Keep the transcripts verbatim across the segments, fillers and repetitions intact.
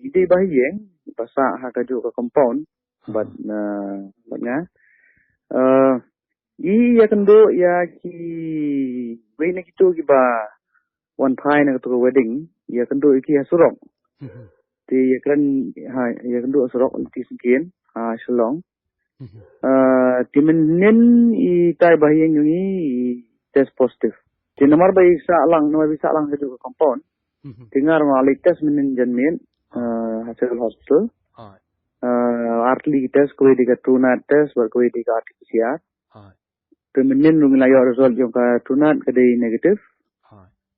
i dei ba ha ïing, ba sah ha kajuh ka compound, bad, uh, bad nga. Uh, i ïakynduh ïa ki wei na kito kiba wan phai na kato ka wedding, ïakynduh ïa ki ha surok. Te ïakren, ha, ïakynduh ha surok, lynti syngkien, ha Shillong. Uh, te mynhynnin itai ba ha ïing jong i i test positive. Te namar ba i sah lang, namar ba i sah lang ha kajuh ka compound. Te nga ruh nga leit test mynhynnin janmiet, uh, ha Civil Hospital. Uh, ar tylli ki test, kawei dei ka TrueNat test, bad kawei dei ka R T P C R. Te mynhynnin ruh ngi la ïoh result jong ka TrueNat ka dei negative.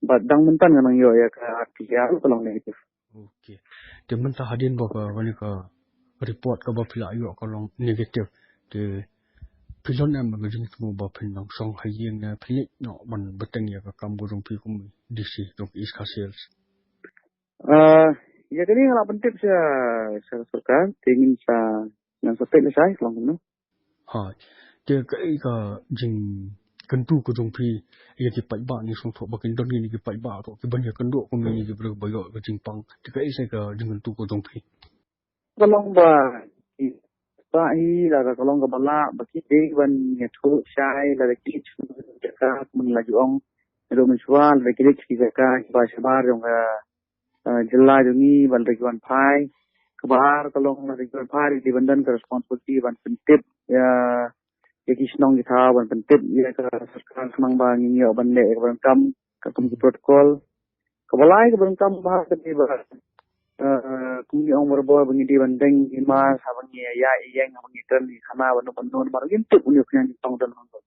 Bad dang mynta nga nang ïoh ïa ka R T P C R ka long negative. Okay. Te mynta hadien ba ka, kane ka report kaba phi la ïoh ka long negative, te phi don em ka jingthmu ba phin nang shong ha ïing ne phin leit noh ban bteng ïa ka kam ka jong phi kum D C jong East Khasi Hills? Ah, ïa kane nga la pyntip sha, sha sorkar, te ngin sa, ngan sa peit lashai ka long kumno. Ha, te kaei ka jingkyntu ka jong phi ïa ki paidbah, ngi sngewthuh ba kin don kine ki paidbah ruh kiban ïakynduh kum kine ki briew ba ïoh ka jingpang, te kaei sa ka jingkyntu ka jong phi? Ka long ba ki paidbah hi, lada ka long kaba lah ba ki dei ban ïathuh shai, lada ki leit sha ki jaka kumba la ju ong naduh mynshuwa, lada ki leit sha ki jaka kiba shabar jong ka, eh, jylla jong ngi, ba lada ki wan phai. Kaba ar ka long lada ki wan phai, ki dei ban don ka responsibility ban pyntip ïa, ïa ki shnong ki thaw, ban pyntip ïa ka sorkar khnang ba ngin ïoh ban leh ïa kaba donkam katkum ki protocol. Kaba lai kaba donkam ba ka dei ba, eh, kum ngi ong barabor ba ngi dei ban deng ki mask haba ngi ïaid ïeng, haba ngi kren ïa ki khana, ban ong ban ong, namar ngim tip une u khñiang jingtong don hangno.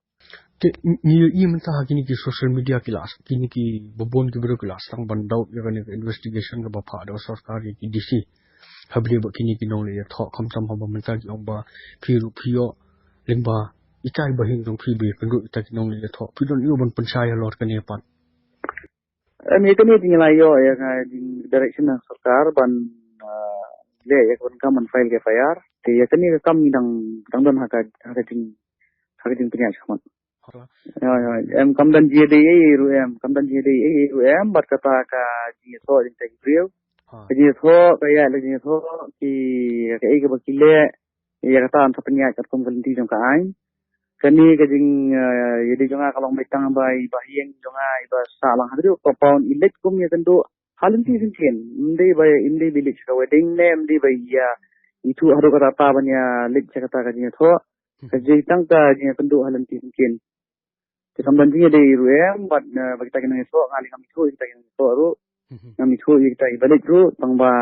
Te ngi ïohi mynta ha kine ki social media ki la, kine ki, ba bun ki briew ki la sdang ban daud ïa kane ka investigation kaba phah da ka sorkar ïa ki D C. Haba ïadei bad kine ki nongleit ïathoh, khamtam haba mynta ki ong ba phi ruh phi ïoh lyngba itai ba ha ïing jong phi ba ïakynduh ïa kita ki nongleit ïathoh, phi don aiu ban pynshai halor kane pat? Em, ïa kane te ngi la ïoh ïa ka jing direction na sorkar ban, ah, leh ïa ka ban kam ban file ka F I R. Te ïa kane ka kam ngi dang, dang don ha ka, ha ka jing, ha ka jingpynïaid shakhmat. Hooid, hooid. Em, kam don jingïadei ei ei ruh em, kam don jingïadei ei ei ruh em bad kata ka jingïathoh jong kita ki briew. Ka jingïathoh, ka ïaid la jingïathoh, ki, kaei kaba ki leh, ïa kata yn sa pynïaid katkum ka lynti jong ka aiñ. Kane ka jing, eh, ïadei jong nga ka long beit tang ba i bah ïing jong nga iba sah lang haduh ka compound i leit kum ïakynduh ha lynti syngkien. Ym dei ba, ym dei ba i leit sha ka wedding ne ym dei ba i ïa ithuh haduh katta katta ban ïa leit sha kata ka jingïathoh. Ka dei tang ka jingïakynduh ha lynti syngkien. Te kam don jingïadei ruh em bad, eh, bad kita ki nongïathoh, nga lei ngam ithuh ïa kita ki nongïathoh ruh. Ngam ithuh ïa kita kiba leit ruh, tang ba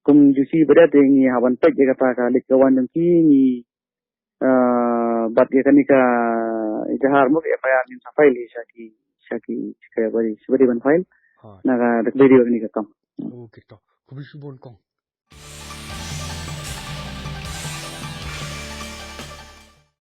kum J C ba dei te ngi hap ban peit ïa kata ka leit ka wan jong ki, ngi, eh, bad ïa kane ka ejahar mo ka F I R ngin sa file hi sha ki, sha ki, sha kiba dei, sha kiba dei ban file. Na ka, da kaba dei ïa kane ka kam. Okay to. Khublei shibun kong.